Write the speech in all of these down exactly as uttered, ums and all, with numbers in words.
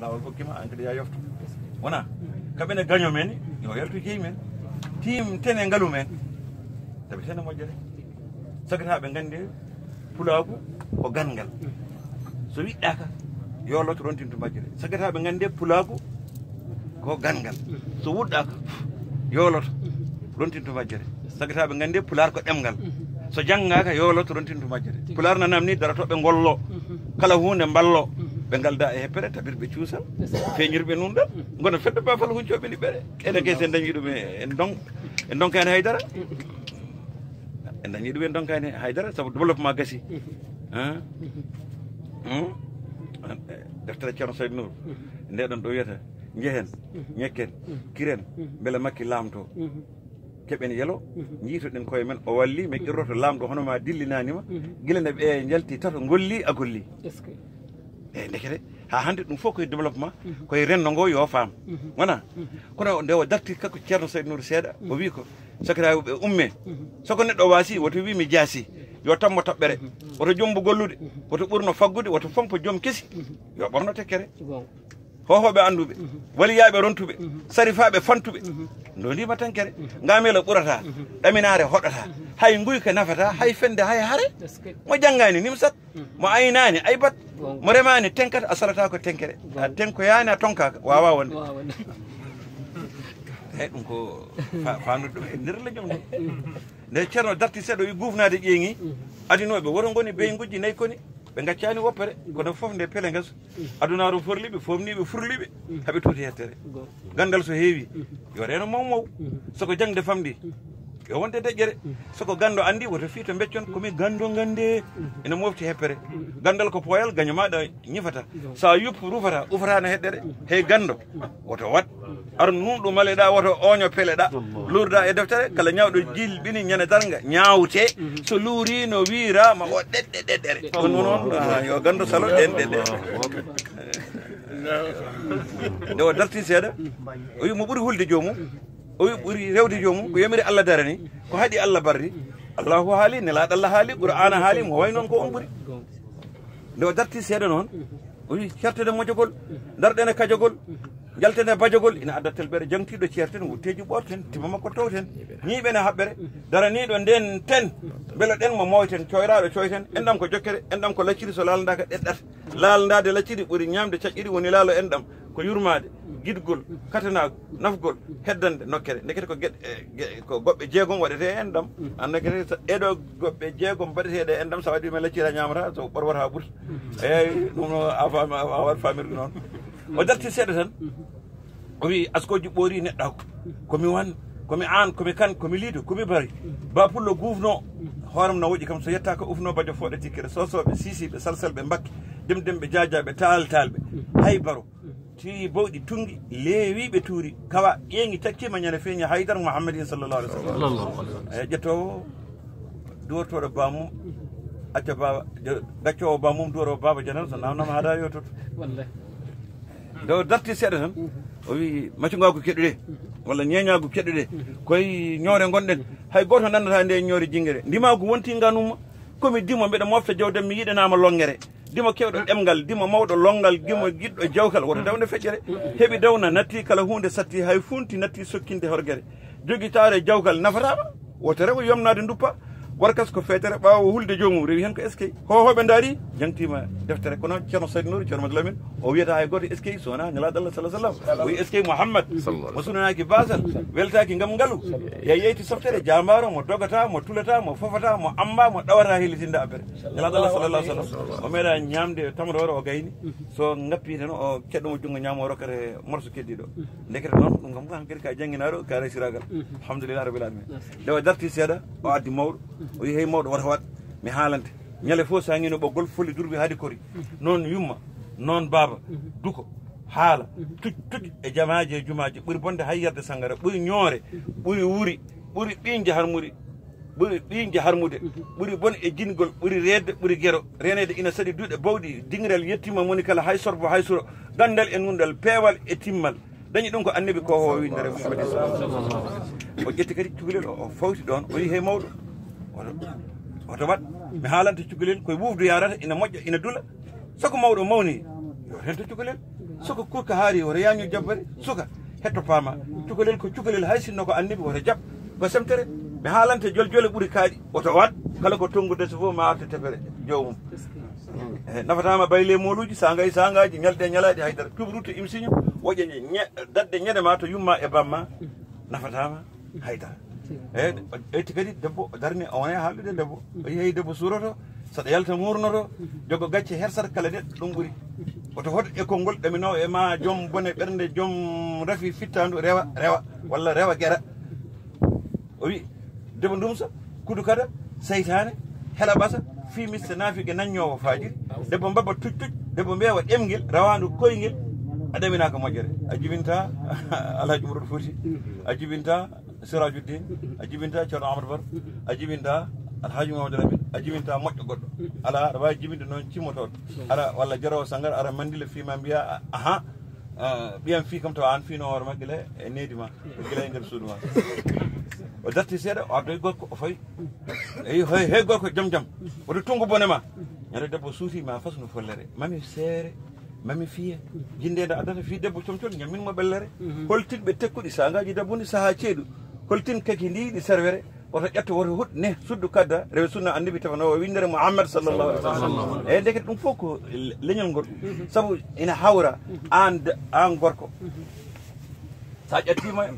Laawol hokkima, an kadi yaa yofto. Wona? Kamɓe ne gaño men, yo yaltu jeyi men. Tiimten e ngalu men. Tawi tene moƴƴere. Sagata ɓe nganndi pulaagu ko ganngal. So wiɗɗaaka, yooloto rontintu majjere. Sagata ɓe nganndi pulaagu ko ganngal. So wuɗɗaaka, yooloto rontintu majjere. Sagata ɓe nganndi pulaar ko ɗemngal. So janngaaka, yooloto rontintu majjere. Pulaar nanam ni darotooɓe ngollo. Kala huunde mballo. Ɓe ngalda e heppere, tabirɓe cuusal, feeñirɓe nunɗal. Ngona fedde bafal huncooɓe ni ɓere. Ene kay sen dañi ɗum en, en don-, en donkaani haydara. En dañi ɗum en donkaani haydara, sabu développement gasi. Hein? Hmm? Deftere Ceerno Sayd Nour. Nde ɗon ɗo wiyata, njehen, ñekken, kiren, mbele makki laamto. Keɓen yelo, njiitoɗen koye men, o walli, min qirroto laamɗo hono ma dillinaani ma, gila nde ɓe njalti tato ngolli a golli. Est-ce que? Eyi, ndekete, haa hannde ɗum fof koye développement, koye renndo ngo yo faam. Wona? Kono nde o darti kanko Ceerno Sayd Nour seeɗa, o wi ko, sakiraaɓe ɓe umme. Soko neɗɗo waasi, woto wi mi jaasi. Yo tammo toɓɓere. Woto jombo gollude. Woto ɓurno faggude, woto fompo joom kesi. Yo ɓorno tekkere. Hohooɓe annduɓe, waliyaaɓe rontuɓe, sarifaaɓe fantuɓe, ndondima tenkere. Ngamela ɓurata, ɗaminaare hoɗata, hay nguyka nafata, hay fende, hay hare. Mo janngaani nimsat, mo aynaani aybat, mo remaani tenkat, a salata ko tenkere. A tenkoyaani, a tonkaaka, waawaa wonde. Waawaa wonde. Eyi, ɗum ko fa-, faandude ɗum e nder lejum nde. Nde Ceerno darti seeɗa, wi gufnaade ƴeeŋi, adinooɓe woto ngoni beynguji nayi koni, ɓe ngaccaani woppere, kono fof nde pele ngasu. Adunaaru forliɓe, foofniiɓe, furliɓe, haɓe tuuti hettere. Ganndal so heewi, yo reeno maw maw. Soko jaŋde famɗi, yo wonde deƴƴere. Soko ganndo anndi, woto fii to mbeccon, ko mi ganndo ngannde. Ene mofti heppere. Ganndal ko pooyal, gaño maaɗa ñifata. So a yuppu rufata, ufata no heɗɗere. Hey ganndo, woto waɗ. Ar nunɗo maleɗa, woto oño peleɗa. Luurda e deftere, kala ñawɗo jilɓini ñande darnga, ñaawte. So luurino, wiiraama o ɗeɗɗe ɗeɗɗere. Ɗum noon, ah, yo ganndo salo ɗen ɗeɗɗere. Nde o darti seeɗa, o wi mo ɓuri hulde joomum, o wi ɓuri rewde joomum, ko yamiri Allah darani, ko haɗi Allah barri. Allahu haali, nelaaɗo Allah haali, Qur'aana haali, mo way noon ko on ɓuri. Nde o darti seeɗa noon, o wi, "Certede mojogol, ndarɗen e kajogol, njalten e bajogol, ina adda telɓere jangtiiɗo ceerten, wutteeji ɓoorten, tima makko towten, ñiiɓen e haɓɓere, daraniiɗo nden ten, mbele ɗen mo mooyten, coyraaɗo coyten, enɗam ko jokkere, enɗam ko lacciri, so laalandaaka ɗeɗɗat." Laalandaade lacciri ɓuri ñaamde caƴƴiri, woni laalo enɗam, ko yurmaade, giɗgol, katanaagu, nafgol, heddande nokkere. Ndekete ko geɗe, e, ge-, ko goɓɓe jeegom waɗetee e enɗam. An ndekete so ɗeɗo goɓɓe jeegom mbaɗeteeɗe e enɗam, so a waɗi men lacciri a ñaamata, so ɓorwata haa ɓurta. Eeyi, ɗum no a faami, a, a waɗi faamirde noon. O darti seeɗa tan. O wi, "Askooji ɓoori neɗɗaagu. Ko mi wan, ko mi aan, ko mi kan, ko mi liido, ko mi bari." Ba pullo guufno, hooram no woƴi kam, so yetta ko ufno bajo fooɗa tikkere, soosooɓe, siisiiɓe, salsalɓe, mbakke, demdemɓe, jaajaaɓe, taaltaalɓe. Hay baro. Tiwi bawɗi tunngi, leewiiɓe tuuri, kawa, ƴeeŋi, taccima, ñande feeñi, Haydar Muhammadin sallallahu alaihi wasallam. Sallallahu alaihi wasallam. Eyi, ƴettoowo, duwortooɗo baamum, acca baaba, je-, gaccoowo baamum, duworo baaba janal, so naamnama hada yoototo. Wallahi. Nde o darti seeɗa tan, o wi, "Macungaagu keɗɗuɗe, walla ñeeñaagu keɗɗuɗe, koye ñoore ngonɗen, hay gooto nanndataa nde ñoore jingere. Ndimaagu wonti nganumma, ko mi dimo, mbeɗa mofta jawdam, mi yiɗanaama longere." Dimo kewɗo ɗemngal, dimo mawɗo lonngal, dimo giɗɗo jawkal, woto dawde feƴƴere. Heɓi dawna, natti kala huunde satti, hay funti natti sokkinde horgere. Jogitaare jawkal nafataama, woto rewo yomnaade nduppa. Warkas ko feetere ɓaawo hulde joomum, rewi heen ko eskey. Hohooɓe ndaari, jangtiima deftere. Kono Ceerno Sayd Nour, Ceerno Mad Lamin, o wiyata hay gooto eskey so wonaa Nelaaɗo Allah sallallahu alaihi wasallam. O wi eskey Muhammad, mo sunanaaki baasal, weltaaki ngam ngalu. Ya yeyti softere, jaambaaro mo dogata, mo tulata, mo fofata, mo amba, mo ɗawata hellitinde abbere. Nelaaɗo Allah sallallahu alaihi wasallam, o meeɗa ñaamde tamroore o gayni. So ngappi tan o keɗɗo mo junngo ñaamo o rokkata morso keddiiɗo. Ndekete noon, ɗum kam ko hankadi ka jannginaaɗo, ka resiraagal. Alhamdulillah rabbil alamin. Nde o darti seeɗa, o addi mawɗo. O wi, "Hey mawɗo, wata waɗ, mi haalante." Ñande fof so a ŋiino ɓoggol, foli durbi haadi kori. Noon yumma, noon baaba, duko, haala, tuj, tuj e jamaaji e jumaaji, ɓuri bonde hay yarde sangara, ɓuri ñoore, ɓuri wuri, ɓuri ɓiñje harmuri, ɓuri ɓiñje harmude, ɓuri bon e jingol, ɓuri reedde, ɓuri gero, reeneede ina saɗi duuɗe bawɗi, dingiral yettiima moni kala, hay sorbo, hay suro, ganndal e nunɗal, peewal e timmal. Dañi ɗum ko annabi ko o windere Muhammad sallallahu alaihi wasallam. O ƴetti kadi cukalel o, o fawti ɗoon, o wi, "Hey mawɗo, oto, oto waɗ, mi haalante cukalel, koye wufdu yaarata, ina moƴƴa, ina dula. Soko mawɗo mawni, yo rento cukalel." Suka kurka haari, woto yañu jabbere. Suka, hetto paama. Cukalel ko cukalel, hay sinno ko annabi, woto jab. Ko semtere. Mi haalante joljole ɓuri kaaɗi. Woto waat. Kala ko tongu dasi fof, ma arte tefere joomum. Eh, nafataama bayle mooluuji, saangay saangaaji, ñalɗe ñalaaɗi, haydara. Tuubi rutto imsiño, woƴƴe ñe-, dadde ñande ma to yumma e bamma. Nafataama haydara. Eyi, o ƴetti kadi debbo, o darni, o wona e haaldude debbo. O yehi debbo suuroto, saɗa yalta ŋurnoto, jogo gacce hersata kala neɗɗo, ɗum ɓuri. Woto hoto e konngol ɗaminowo e ma, joom bone ɓernde, joom rafi fittaandu, rewa, rewa, walla rewa gera. O wi, debbo ndumsa, kudu kada, seytaane, hela ɓasa, fii miste naafige naññoowo faajiri, debbo mbabba tuc tuc, debbo mbeewa ɗemngel, rawaandu koyngel, a ɗaminaaka moƴƴere. A jibinta Alhaji Umarul Fuuti, a jibinta Sirajuddin, a jibinta Ceerno Amadou Bar, a jibinta Alhaji Mamadou Lamine, a jibinta moƴƴo goɗɗo. Alaa, aɗa waawi jibinde noon cimmotooɗo. Ara, walla jaroowo sangara, ara mandila fii ma mbiya, aha, ah, ɓiyam fii kam tawa aan fiino hoore ma gila e needi ma, gila e nder suudu ma. O darti seeɗa, o addoyi gorko, o fawi. Eyi, hey, hey, gorko jam jam. Woto tungu bone ma. Ñande debbo suuti ma fas no follere. Mami seere. Mami fiye, jinde nde addata fii debbo comcol, ñammin mo ɓellere. Holtin ɓe tekkuɗi, saangaaji dabbundi, sahaa ceeɗu. Holtin kaki ndi, ɗi serwere. Woto ƴetto, woto huɗ, ne, suddu kadda, rewe sunna annabi tefanowo winndere Muhammad sallallahu alaihi wasallam. Eyi, ndeke ɗum fof ko le-, leñol ngol. Sabu ina hawra aan de-, aan gorko. So a ƴettiima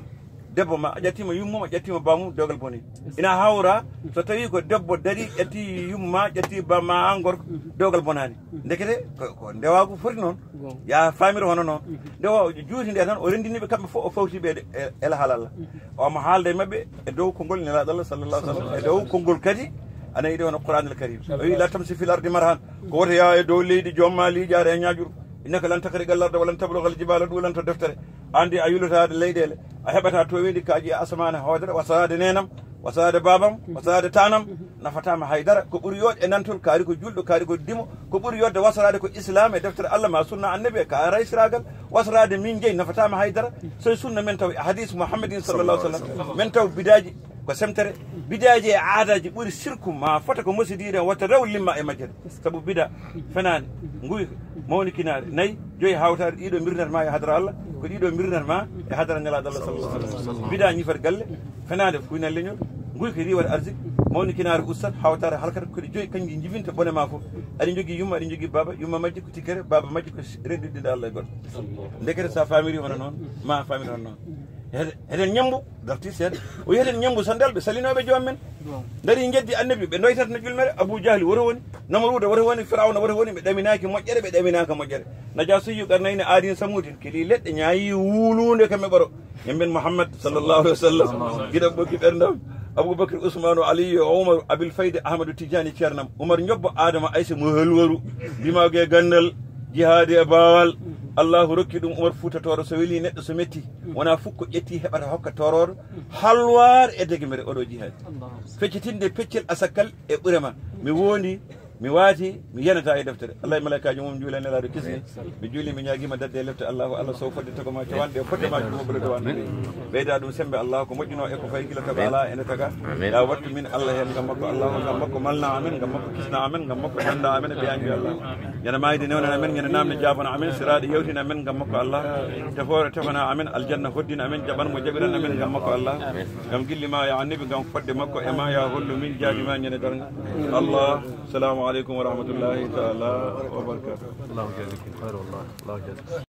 debbo ma, a ƴettiima yummum, a ƴettiima bammum, dewgal boni. Ina hawra so tawi ko debbo dari, ƴetti yumma, ƴetti bamma, aan gorko, dewgal bonani. Ndekete ko, ko ndewaagu foti noon. Ya faamir hono noon. Nde o juuti nde tan, o renndini ɓe kamɓe fof, o fawti ɓe e, e, e lahal Allah. Omo haalda e maɓɓe e dow konngol Nelaaɗo Allah sallallahu alaihi wasallam, e dow konngol kadi ana yiɗi hono Qur'an al Karim. O wi, "La tamsi fil ardi marhan." Ko woto yaa e dow leydi, joom ma liiƴaare e ñaaƴuru. "Innaka lan takhriqa al arda wa lan tabluga al jibala dulan." To deftere. Aan de a yulataade leyɗeele, a heɓata toweendi kaaƴe e asamaane hoodere, wasaraade neenam, wasaraade baabam, wasaraade taanam, nafataama haydara. Ko ɓuri yooɗde e nantol, kaari ko juulɗo, kaari ko dimo, ko ɓuri yooɗde wasaraade ko Islaam e deftere Allah ma sunna annabi e ka raysiraagal, wasaraade min jeyi, nafataama haydara. So e sunna men taw e hadis Muhammadin sallallahu alaihi wasallam, men taw bidaaji ko semtere, bidaaji e aadaaji ɓuri sirku ma fota ko mosidiire, wata rew limma e majjere. Sabu bida, fenaande, nguyka, mawnikinaare, nayi, joyi hawtaade, ɗiɗo mbirnata ma e hadara Allah, ko ɗiɗo mbirnata ma e hadara Nelaaɗo Allah sallallahu alaihi wasallam. Bida ñifat galle, fenaande fuynat leñol, nguyka riiwat arsik, mawnikinaare ustat, hawtaare halkat, ko ɗe joyi kanji jibinta bone ma fof. Aɗa jogii yumma, aɗa jogii baaba, yumma majji ko tikkere, baaba majji ko renndinde Allah e goɗɗo. Ndekete sa faamiri hono noon, ma faamiri hono noon. Heɗen, heɗen ñambu, darti seeɗa. O wi heɗen ñambu sandal ɓe salinooɓe joom men. Dari njeddi annabi, ɓe ndoytata no ƴulmere. Abu Jahli woto woni, Namruuda woto woni, Firawna woto woni, ɓe ɗaminaaki moƴƴere, ɓe ɗaminaaka moƴƴere. Najasiyu Qarnayni aadin Samudin, keli leɗɗe ñaayi wuuluunde kam e ɓoro. Ñamben Muhammad sallallahu alaihi wasallam. Giɗo ɓokki ɓerndam. Abubakar, Usmanu, Aliyu, Umaru, Abil Fayda, Ahmadu Tijani, Ceernam. Umar ñobbo Adama Aysa mo helwaru. Dimaagu e gandal, jihaadi e baawal. Allahu rokki ɗum Umar Fuuta Tooro, so weli neɗɗo so metti. Wona fof ko ƴetti heɓata hokka toorooɗo. Halwaar e degmere oɗo jihaadi. Feccitinde peccel asakal e ɓure ma. Mi wondi, mi waati, mi yenata e deftere. Allah e malaikaaji mum juula e Nelaaɗo kisni. Mi juuli, mi ñaagiima dadde e lefte Allahu, Allah sow fodde togo ma cawanɗe e fodde ma jumo ɓolo dowan. Ɓeyda ɗum sembe Allah, ko moƴƴuno e ko fayi gila togo ala ene taga. Ya wattu min Allah heen ngam makko, Allah ngam makko malna amen, ngam makko kisna amen, ngam makko danda amen e ɓeyanjo Allah. Ñande maayde newnan amen, ñande namde jaabana amen, siraaɗe yewtina amen ngam makko Allah. Tefoore tefana amen, aljanna hoddina amen, jaɓan mo jaɓiran amen ngam makko Allah. Ngam gilli ma ya annabi, ngam fodde makko e ma ya hollu min jaabi ma ñande darnga. Allah, salamu aleykum wa rahmatullahi taala wa barakatuh. Allahu jazakum khairan wallah. Allahu jazakum.